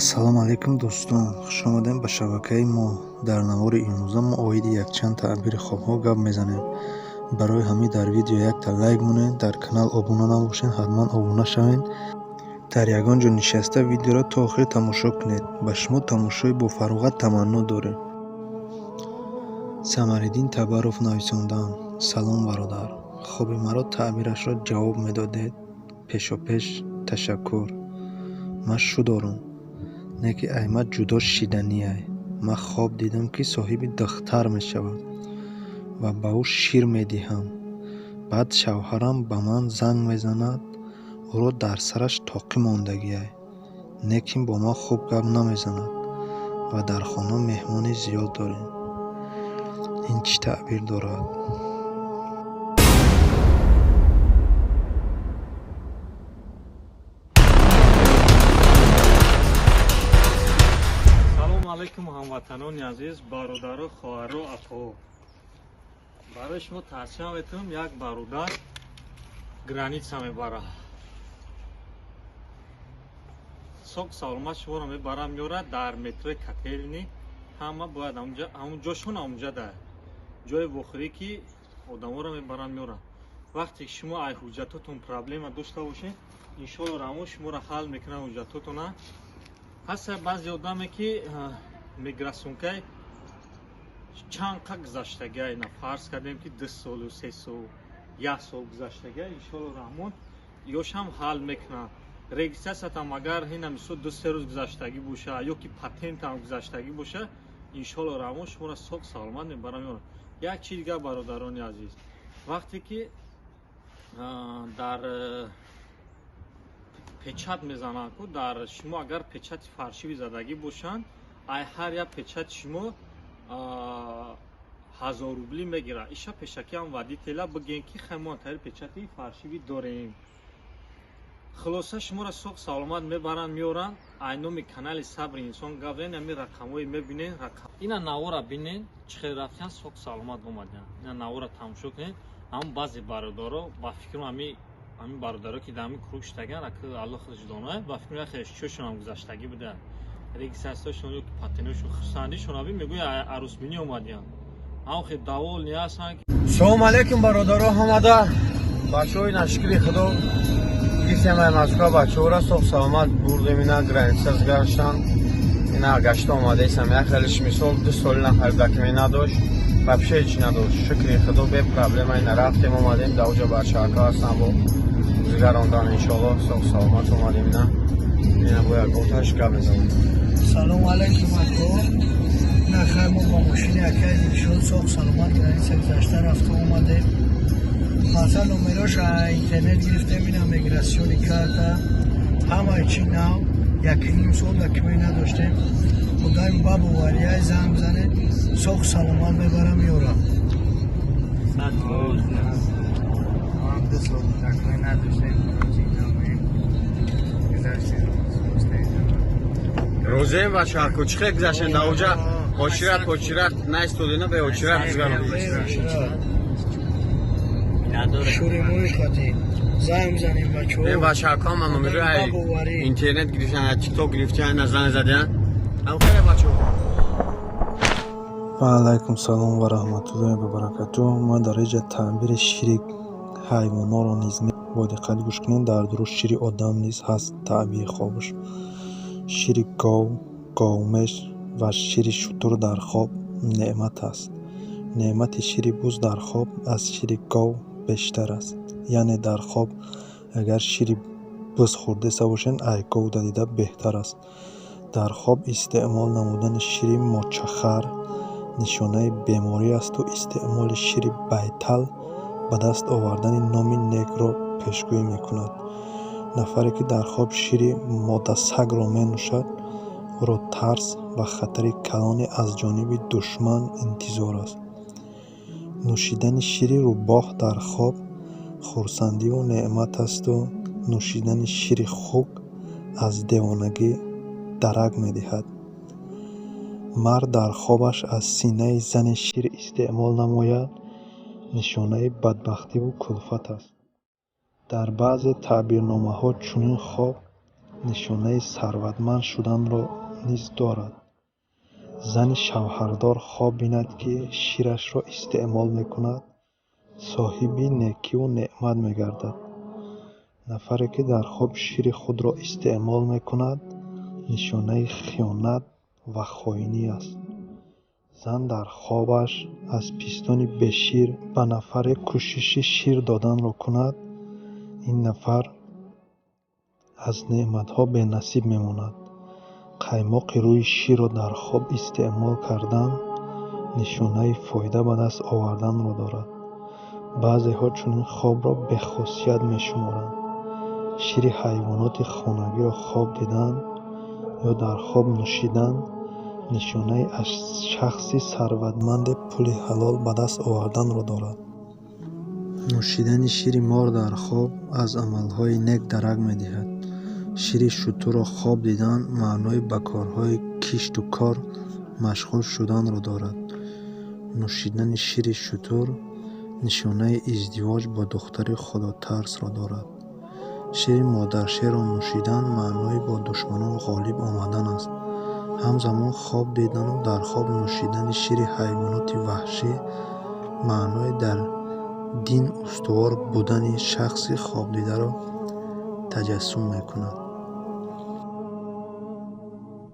Ассалому алайкум, дӯстон, хушомадем ба шабакаи мо. Дар навори имрӯза мо оиди якчанд таъбири хобҳо гап мезанем. Барои ҳамин дар видео якта лайк монед, дар канал обуна набошед, ҳатман обуна шавед. Дар ягон ҷо нишаста видеоро то охир тамошо кунед. Ба шумо тамошои бофароғат таманно дорем. Самариддин Табаров нависондаанд: Салом, бародар, хоби маро таъбирашро ҷавоб медодед? Пешопеш ташаккур. Ман шу дорам, не ки ай ман ҷудо шиданиай. Ман хоб дидам, ки соҳиби духтар мешавам ва ба ӯ шир медиҳам. Баъд шавҳарам ба ман занг мезанад, ӯро дар сараш тоқӣ мондагиай, лекин бо ман хуб гап намезанад ва дар хона меҳмони зиёд дорем. Ин чӣ таъбир дорад? Салому алайкум, ҳамватанони азиз, бародару, хоҳару, апо. Барои шумо тавсия метавонам: як бародар граница мебара, соқ саломат шуморо мебара, меёрад. Дар метрои Котельни ҳама бояд ҳамун ҷошон, ҳамунҷа дар ҷои вохӯрӣ, ки одаморо мебаранд, меёранд. Вақте ки шумо ай ҳуҷҷатотон проблема дошта бошед, иншолло равон шуморо ҳал мекунад ҳуҷҷатотона. Ҳаста баъзе одаме, ки миграционкаи чанд қа гузаштагиай, на фарз кардем, ки 2 солу, 3 сол, як сол гузаштагиай, иншолло раҳмон ёшам ҳал мекунад. Регистратсиятам агар ҳина мисол 2-3 рӯз гузаштагӣ боша ё ки патентам гузаштагӣ боша, иншолло раҳмон шуморо соқ саломат мебарам, меорам. Як чиз дигар, бародарони азиз: вақте ки дар печать мезананд ку, дар шумо агар печати фальшивый задагӣ бошанд, ай ҳар як печати шумо 1000 рубли мегирад. Иша пешакиам водителя бигӯем, ки хай, мо тари печати фальшивый дорем. Хулоса, шуморо соқ саломат мебаранд, меоранд. Ай номи канали Сабри инсон гап занед, ҳамин рақамҳое мебинед. Ина навора бинед, чӣ хел рафтиян, соқ саломат омадиян. Ина навора тамошо кунед. Ҳам баъзе бародаро, ба фикрам, ҳамин бародаро, ки дар ҳамин круг шитаган, ака Алло худаш донад, ба фикрам, як хел чӯшонам гузаштагӣ буда, регистратсияшон ё патентошон. Хурсандишон аби мегӯяд, арӯсбинӣ омадиян, ҳам хел довольный ҳастанд. Салому алейкум, бародаро, ҳамада бачаҳои. Нашукри худо, гирифтем ай Москва бачаҳоро, соқ саломат бурдем. Ина граница гаштан, ина гашта омадаисам. Як хелиш мисол 2 соли нафар документ надошт, вообще ҳеч надошт. Шукри худо, бе проблема ина рафтем, омадем. Даоҷа бачаҳака ҳастан, бо зигарондан, иншоалло соқ саломат омадем. Ина бо яготаш гап мезанем. Салому алейкум, ако. Нахай, мо бо мошини акай Дилшод соқ саломат граница гузашта рафта омадем. Масал, номерош интернет гирифтем. Ина миграционный карта, ҳамаи чи нав. 1,5 сол документ надоштем. Худои ба боварияй, занг бизанед, соқ саломат мебарам, меорам. 2 сол документ надоштем. Гузаштем. Розем, бачаҳако, чӣ хел гузаштем даоҷа? Очират, очират наистодена, бе очират гузарондем. Шури муриш хати занг бизанем, бачаҳо. Е, бачаҳако, ҳама номерои интернет гирифтан, тикток гирифтан, ина занг задиан. Ам хеле, бачаҳо. Ва алайкум салом ва раҳматуллоҳи ва баракатуҳ. Ман дар инҷа таъбири шири ҳайвонҳоро низ бо диққат гӯш кунед. Дар дуруст шири одам низ ҳаст таъбири хобаш. Шири гов, говмеш ва шири шутур дар хоб неъмат аст. Неъмати шири буз дар хоб аз шири гов бештар аст. Яъне дар хоб агар шири буз хӯрдеста бошед, ай гов дадида беҳтар аст. Дар хоб истеъмол намудани шири мочахар нишонаи беморӣ асту истеъмоли шири байтал ба даст овардани номи некро пешгӯӣ мекунад. Нафаре, ки дар хоб шири модасагро менӯшад, ӯро тарс ва хатари калоне аз ҷониби душман интизор аст. Нӯшидани шири рӯбоҳ дар хоб хурсандиву неъмат асту нӯшидани шири хук аз девонагӣ дарак медиҳад. Мард дар хобаш аз синаи зане шир истеъмол намояд, нишонаи бадбахтиву кулфат аст. Дар баъзе таъбирномаҳо чунин хоб нишонаи сарватманд шуданро низ дорад. Зани шавҳардор хоб бинад, ки ширашро истеъмол мекунад, соҳиби некиву неъмат мегардад. Нафаре, ки дар хоб шири худро истеъмол мекунад, нишонаи хиёнат ва хоинӣ аст. Зан дар хобаш аз пистони бешир ба нафаре кӯшиши шир доданро кунад, ин нафар аз неъматҳо бенасиб мемонад. Қаймоқи рӯи ширро дар хоб истеъмол кардан нишонаи фоида ба даст оварданро дорад. Баъзеҳо чунин хобро бехосият мешуморанд. Шири ҳайвоноти хонагиро хоб дидан ё дар хоб нӯшидан нишонаи аз шахси сарватманде пули ҳалол ба даст оварданро дорад. Нӯшидани шири мор дар хоб аз амалҳои нек дарак медиҳад. Шири шутурро хоб дидан маънои ба корҳои кишту кор машғул шуданро дорад. Нӯшидани шири шутур нишонаи издивоҷ бо духтари худотарсро дорад. Шири модаршерро нӯшидан маънои бо душманон ғолиб омадан аст. Ҳамзамон хоб дидану дар хоб нӯшидани шири ҳайвоноти ваҳшӣ маънои дар дин устувор будани шахси хобдидаро таҷассум мекунад.